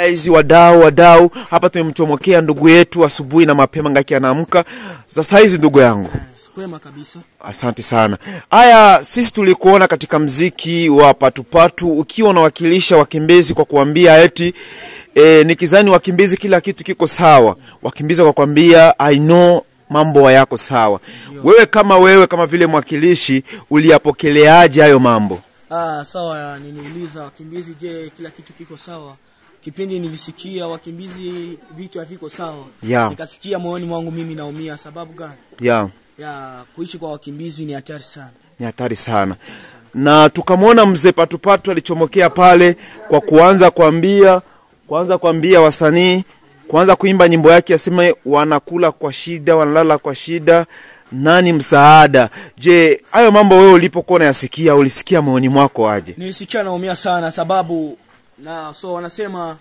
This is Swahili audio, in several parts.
Hizi wadau hapa tumemchomokea ndugu yetu asubuhi na mapema ngaki anaamka. Sasa hizi ndugu yangu. Kwema kabisa. Asante sana. Haya, sisi tulikuona katika mziki wa Patupatu ukiwa unawakilisha wakimbizi kwa kuambia eti nikizani wakimbizi kila kitu kiko sawa. Wakimbizi kwa kuambia I know mambo yako sawa. Wewe kama vile mwakilishi uliyapokeleaje hayo mambo? Sawa, niniuliza wakimbizi, je, kila kitu kiko sawa? Kipindi nilisikia wakimbizi vitu haviko sawa. Yeah. Nikasikia moyoni mwangu mimi naumia. Sababu gani? Yeah. Ya kuishi kwa wakimbizi ni hatari sana. Ni hatari sana. Na tukamwona mzee Patupatu alichomokea pale kwa kuanza kuambia wasanii, kuanza kuimba nyimbo yake asema wanakula kwa shida, wanalala kwa shida, nani msaada? Je, hayo mambo wewe ulipokuwa unayasikia, ulisikia moyoni mwako aje? Nilisikia naumia sana sababu na so wanasema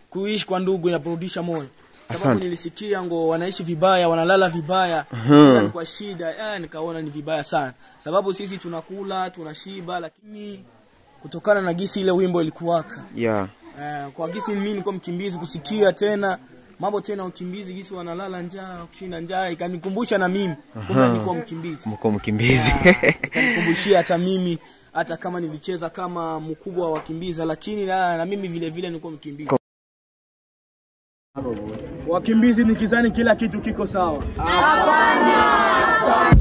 kuishi kwa ndugu inaburudisha moyo. Sababu nilisikia ngo wanaishi vibaya, wanalala vibaya, kwa shida, nikaona ni vibaya sana. Sababu sisi tunakula, tunashiba, lakini kutokana na gisi ile wimbo ilikuwaka. Yeah. Kwa gisi mimi niko mkimbizi kusikia tena mambo tena ukimbizi gisi wanalala njaa, kushinda njaa, ikanikumbusha na mimi kumbe nilikuwa mkimbizi. Mko mkimbizi. Ikanikumbusha hata mimi, hata kama nilicheza kama mkubwa wa wakimbizi, lakini na mimi vile vile nilikuwa mkimbizi. Wakimbizi nikizani kila kitu kiko sawa. Hapana.